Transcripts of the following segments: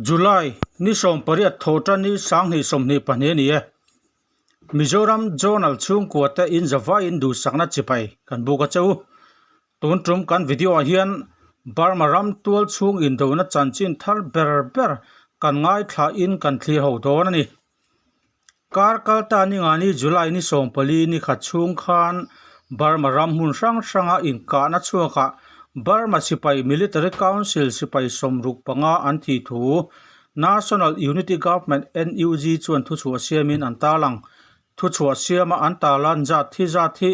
July ni 18 thawhtan ni 2022 a ni e. Mizoram Journal chhungkua te in zavaiin duhsakna chipai kan buk a che u. Tun tum kan video ah hian Burma ram tual chhung indona chanchin thar ber ber kan ngaithla in kan thlir ho dawn a ni. Kar kal ta ni ngani July ni 14 ni khat chhung khan Burma ram hmun hrang hranga inkahna chhuakah Burma sipai Military Council sipai 65 an thih thu National Unity Government, NUG, chuan thuchhuah siamin an tarlang. Thuchhuah siama an tarlan zat thi zat hi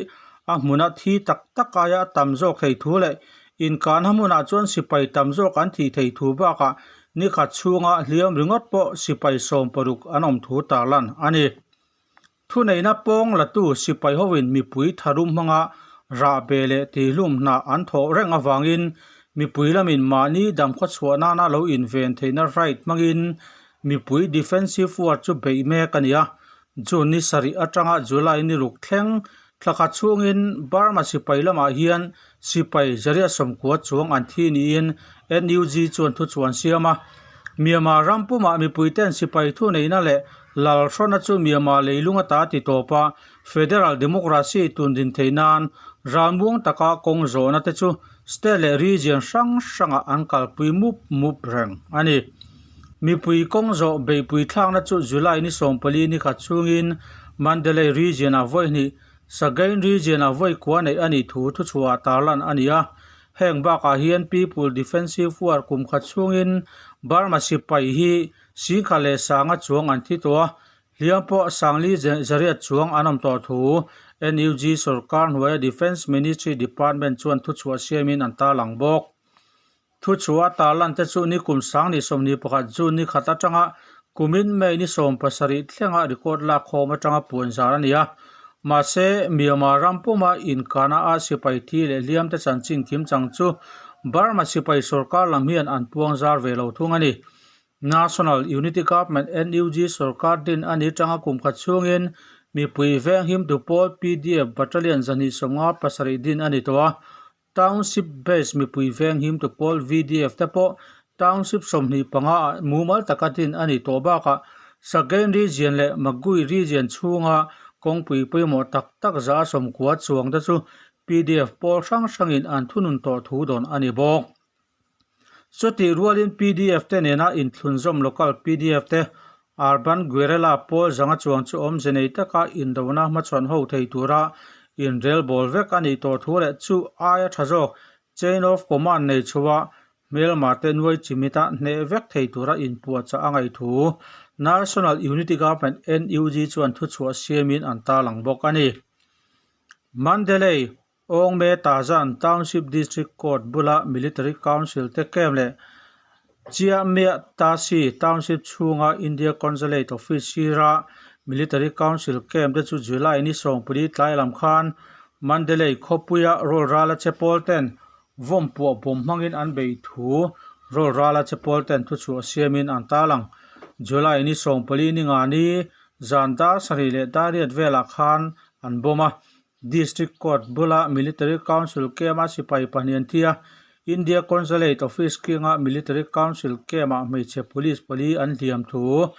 a hmuna thi tak tak aia a tam zawk thei thu leh inkahna hmunah chuan sipai tam zawk an thih thei thu bakah ni khat chhunga hliam ringawt pawh sipai 60 an awm thu tarlan a ni. Thuneihna pawng latu sipai hovin mipui tharum hmanga rahbeh leh tihlum hna an thawh reng avangin mipui lamin mahni damkhaw chhuah nana lo inven theihna right hmangin mipui defensive war chu beih mek a ni a. June ni sarih atanga July ni ruk thleng thla khat chhungin Burma sipai lamah hian sipai zariat 90 chuang an thi niin NUG chuan thuchhuah an siam a. Myanmar ram pumah mipuiten sipai thuneihna leh lalhrawna chu Myanmar leilung ata ti tawp a, Federal Democracy tun din theih nan ralmuang taka kawng zawhna te chu state leh region hrang hrangah an kalpui mup mup reng a ni. Mipui kawng zawh beihpui thlakna chu July ni 14 ni khat chhungin Mandalay region-ah vawi hnih, Sagaing region-ah vawi kua neih a nih thu thuchhuah tarlan a ni a. Heng bakah hian People Defensive War kum khat chhungin Burma sipai hi singkhat leh sanga chuang an thi tawh a, hliam pawh sangli zariat chuang an awm tawh thu NUG sorkar hnuaia Defence Ministry Department chuan thuchhuah siamin an tarlang bawk. Thuchhuah tarlan te chu ni kum 2021 June ni khat atanga kumin May ni 17 thlenga record lak khawm atanga puan zar a ni a. Mahse, Myanmar ram puma inkahna a sipai thi leh hliam te chanchin kim chang chu Burma sipai sorkar lam hian an puang zar ve lo thung a ni. National Unity Government, NUG, sorkar din a ni tanga kum khat chhungin mipui venghim tu pawl PDF Battalion 257 din a ni tawh a. Township Base mipui veng him tu pawl VDF te pawh Township 25 ah mumal taka din a ni tawh bakah Sagaing Region leh Magui Region chhunga kawngpui pawimawh tak tak 90 chuang te chu PDF pawl hrang hrangin an thunun tawh thu dawn a ni bawk. Chutih rualin PDF te nena inthlunzawm local PDF te Urban Guerrilla pawl zanga chuang chu awmze nei taka indona hmachhawn ho thei tura inrelbawl vek a nih tawh thu leh chu aia tha zawk chain of command nei chhuah hmelma te nuai chimita hneh vek thei tura inpuahchah a ngaih thu National Unity Government, NUG, chuan thuchhuah siamin an tarlang bawk a ni. Mandalay Awngme Tazan Township District Court bula Military Council te camp leh Chiahmiah Tasi Township chhunga India Consulate Office sira Military Council camp te chu July ni 14 tlai lam khan Mandalay khawpuia rawlrala che pawl ten vawm puah bawm hmangin an bei thu rawlrala che pawl ten thuchhuah siamin an tarlang. July ni 14 ni nga ni zan dar sarih leh dar riat velah khan an bawm a. District Court bula Military Council camp-a sipai pahnih an thi a, India Consulate Office kinga Military Council camp-ah hmeichhe police pali an hliam thu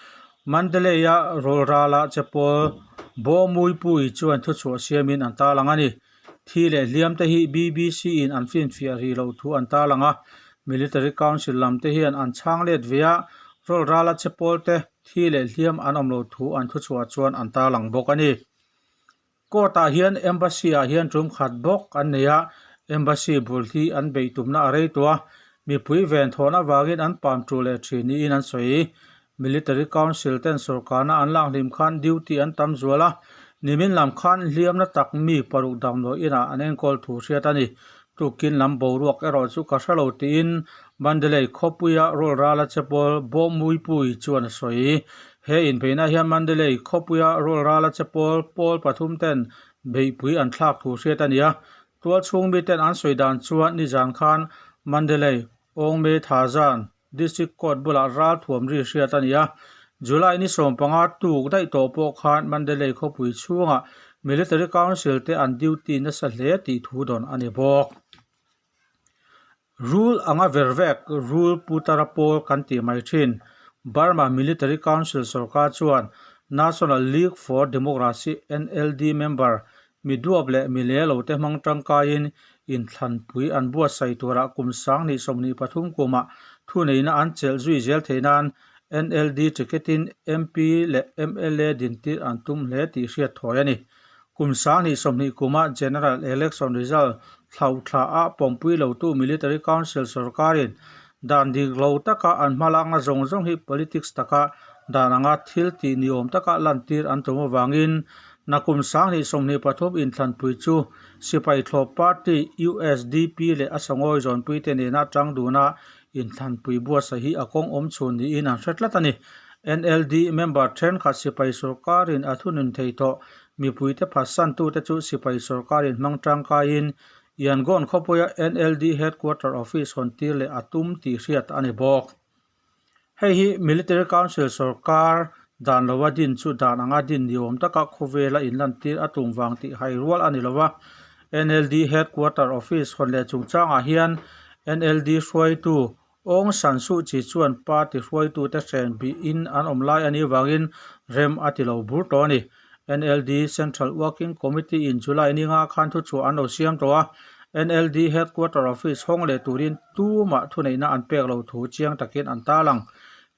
Mandalay-a rawlrala che pawl Bawmuipui chuan thuchhuah siamin an tarlang a ni. Thi leh hliam te hi BBC-in an finfiah rih loh thu an tarlang a, Military Council lam te hian an chhang let ve a, rawlrala che pawl te thi leh hliam an awm loh thu an thuchhuah chuan an tarlang bawk a ni. Court ah hian embassy ah hian tum khat bawk an nei a, embassy bul hi an beih tumna a rei tawh a, mipui ven thawn avangin an pam tu leh thin niin an sawi. Military council ten sorkarna an lak hlim khan duty an tam zual a, nimin lam khan hliamna tak mi paruk damdawi inah an enkawl thu hriat a ni. Tukin lam boruak erawh chu ka hrelo tiin Mandalay khawpuia rawlrala che pawl Bawmuipui chuan a sawi. He inbeihna hian Mandalay khawpuia rawlrala che pawl pawl pathum ten beihpui an thlak thu hriat a ni a. Tual chhung miten an sawi dan chuan nizan khan Mandalay Awngme Thazan District Court bulah ral thuam ri hriat a ni a. July ni 15 tuk daih tawh pawh khan Mandalay khawpui chhungah Military Council te an duty nasa hle tih thu dawn a ni bawk. Rul anga ver vek, rul putara pawl kan tih mai thin. Burma Military Council sorkar chuan National League for Democracy, NLD, member mi duap leh mi le lote hmang tangkaiin inthlanpui an buatsaih turah kum 2023 kumah thuneihna an chelh zui zel theih nan NLD ticket-in MP leh mla dintir an tum hle tih hriat thawi a ni. Kum 2020 kuma General Election result thlauhthla a pawmpui lotu Military Council sorkarin dan dik lo taka an hmalakna zawng zawng hi politics taka dan anga thil tih ni awm taka lantir an tum avangin nakum 2023 inthlanpui chu sipai thlawp party USDP leh a sangawi zawnpuite nena tang duna inthlanpui buatsaih hi a kawng awm chhun niin an hre tlat a ni. NLD member thenkhat sipai sorkarin a thunun thei tawh Mipuite phatsantute chu sipai sorkarin hmang tangkaiin Yangon khawpuia NLD headquarter office hawn tir leh a tum tih hriat a ni bawk. Hei hi Military Council sorkar dan lova din chu dan anga din ni awm taka khawvela inlantir a tum vang tih hai rual a ni lo va. NLD headquarter office hawn leh chungchangah hian NLD hruaitu Aung San Suu Kyi chuan party hruaitute hren bihin an awm lai a nih vangin rem a ti lo bur tawh a ni. NLD Central Working Committee in July ninga khan thuchhuah an lo siam tawh a, NLD Headquarter Office hawng leh turin tumah thuneihna an pek lo thu chiang takin an tarlang.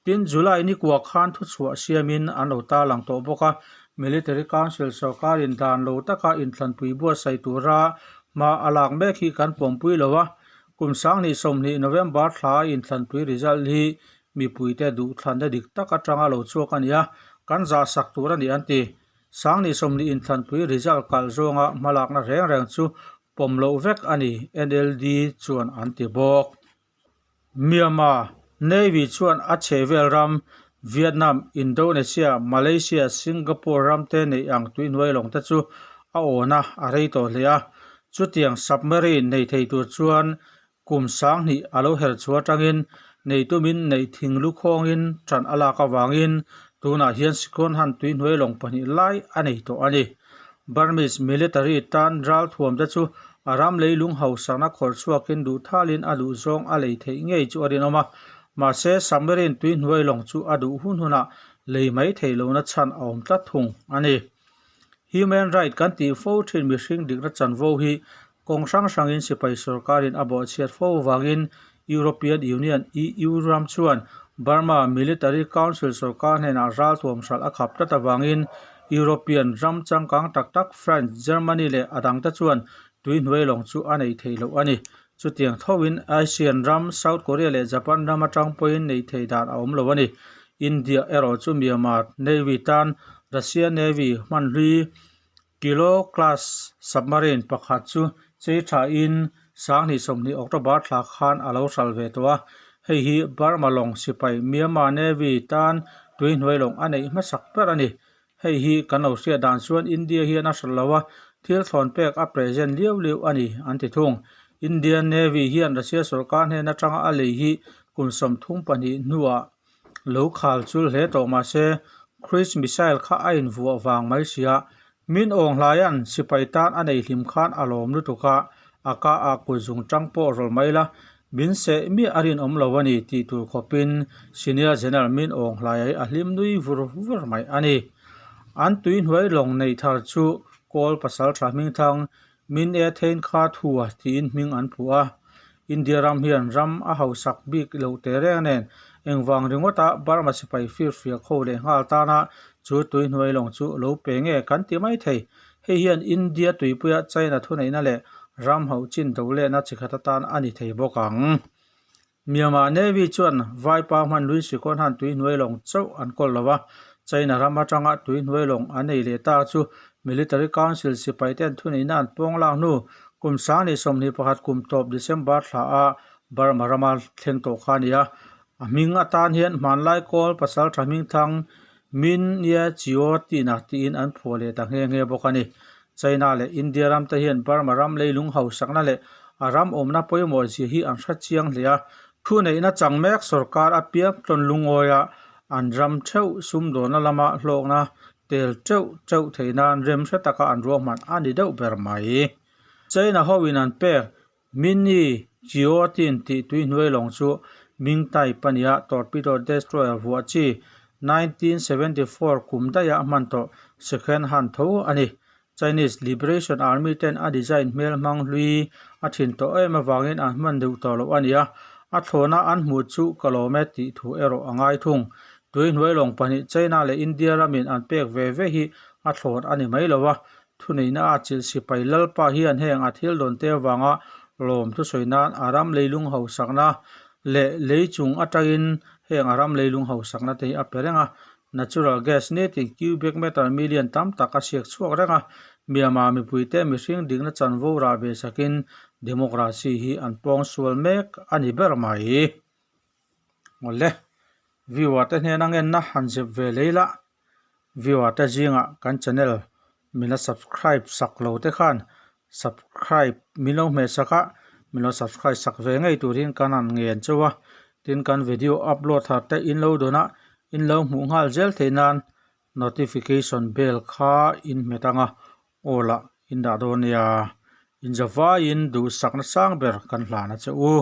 Tin, July nikua khan thuchhuah siamin an lo tarlang tawh bawk a, Military Council sorkarin dan lo taka inthlanpui buatsaih tura hma a lak mek hi kan pawmpui lo a, Kum 2020 November thla inthlanpui result hi mipuite duhthlanna dik tak atanga lo chhuak a ni a, kan zahsak tur a ni an ti. 2020 inthlanpui result kalh zawnga hmalakna reng reng chu pawm loh vek a ni, NLD chuan an ti bawk. Myanmar Navy chuan a chhehvel ram Vietnam, Indonesia, Malaysia, Singapore ramte neih ang tuihnuai lawngte chu a awn a, a rei tawh hle a. Chutiang submarine nei thei tur chuan kum 2000 a lo her chhuah atangin nei tumin neih thing lu khawngin ṭan a lak avangin tunah hian Sikhawn han tuihnuai lawng pahnih lai a nei tawh a ni. Burmese military tan ralthuam te chu a ram leilung hausakna khawrh chhuakin duhthalin a duh zawng a lei theih ngei chu a rinawm a. Mahse, submarine tuihnuai lawng chu a duh hun hunah lei mai theih lohna chhan a awm tlat thung a ni. Human right kan tih fo thin mihring dikna chanvo hi kawng hrang hrangin sipai sorkarin a bawhchhiat fo vangin European Union, EU, ram chuan Burma Military Council sorkar hnenah ralthuam hralh a khap tlat avangin European ram changkang tak tak France, Germany leh a dangte chuan tuihnuai lawng chu a nei thei loh a ni. Chutiang thoin Asian ram South Korea leh Japan ram atang pawhin nei thei dan a awm lo a ni. India erawh chu Myanmar Navy tan Russia Navy hman hlui Kilo class submarine pakhat chu chei thain 2020 October thla khan a lo hral ve tawh a. Hei hi Burma lawng sipai Myanmar Navy tan tuihnuai lawng a neih hmasak ber a ni. Hei hi kan lo hriat dan chuan India hian a hrilh lo a, thil thlawn pek a present liau liau a ni, an ti thung. Indian Navy hian Russia sorkar hnen atanga a lei hi kum 32 hnuah lo khal chul hle tawh mah se, Cruise missile kha a invuah vang mai sia. Min Aung Hlaia'n sipai tan a nei hlim khan a lawm lutuk a, a ka ah kut zung tang pawh rawlh mai la, min seh miah a rinawm lo a ni tih tur khawpin Senior General Min Aung Hlaia hi a hlim nui vur vur mai a ni. An tui hnuai lawng nei thar chu Kawl pasal tha hming thang Min E Thein Kha Thua tiin hming an phuh a. India ram hian ram a hausak bik loh teh reng nen engvang ringawta Burma sipai firfiak ho leh nghal tana chu tui hnuai lawng chu lo pe nge kan ti mai thei. Hei hian India tuipuia China thuneihna leh ram hauh chin do lehna chi khat atan a ni thei bawk ang. Myanmar Navy chuan Vaipa hman lui Sikhawn han tui hnuai lawng chauh an kawl lo a, China ram atanga tui hnuai lawng an nei leh ta chu Military Council sipai ten thuneihna an pawng lak hnu kum 2021 kum tawp December thla a Burma rama thleng tawh kha a ni a. A hming atan hian hmanlai kawl pasal tha hming thang Min Ye Chio Tina tiin an phuah leh ta nghe nghe bawk a ni. China leh India ram te hian Burma ram leilung hausakna leh a ram awmna pawimawh zia hi an hre chiang hle a. Thuneihna chang mek sorkar apiang tlawn lungawiah an ram theuh sumdawnna lama hlawkna tel teuh teuh theih nan rem hre taka an ruahman a ni deuh ber mai. China hoin an pek Mini Chiotin tih tuihnuai lawng chu Ming type a nia, torpedo destroyer vuah chi 1974 kum daih a hman tawh second hand tho a ni. Chinese Liberation Army ten a design hmel hmang hlui a thin tawh em avangin an hman deuh tawh loh a ni a, a thlawhna an hmuh chu ka lawm e tih thu erawh a ngai thung. Tuihnuai lawng pahnih China leh India ramin an pek ve ve hi a thlawn a ni mai lo a, thuneihna a chilh sipai Lalpa hian heng a thil dawn te avanga lawm thusawi nan a ram leilung hausakna leh lei chung atangin heng a ram leilung hausakna te hi a pe reng a, Natural gas nitin cubic meter million tam tak a siak chhuak reng a, Myanmar mipuite mihring dikna chanvo rah ve sakin democracy hi an pawng sual mek a ni ber mai. Awle, viewer te hnena ngenna han zep ve lei la, viewer te zingah kan channel min la subscribe sak lo te khan subscribe min lo hmeh sak a, min lo subscribe sak ve ngei turin kan han ngen chauh a, tin kan video upload thar te in lo dawn a, in lo hmuh nghal zel theih nan notification bell kha in hmet ang a, aw lah in dah dawn nia, in zavaiin duhsakna sang ber kan hlan a che u.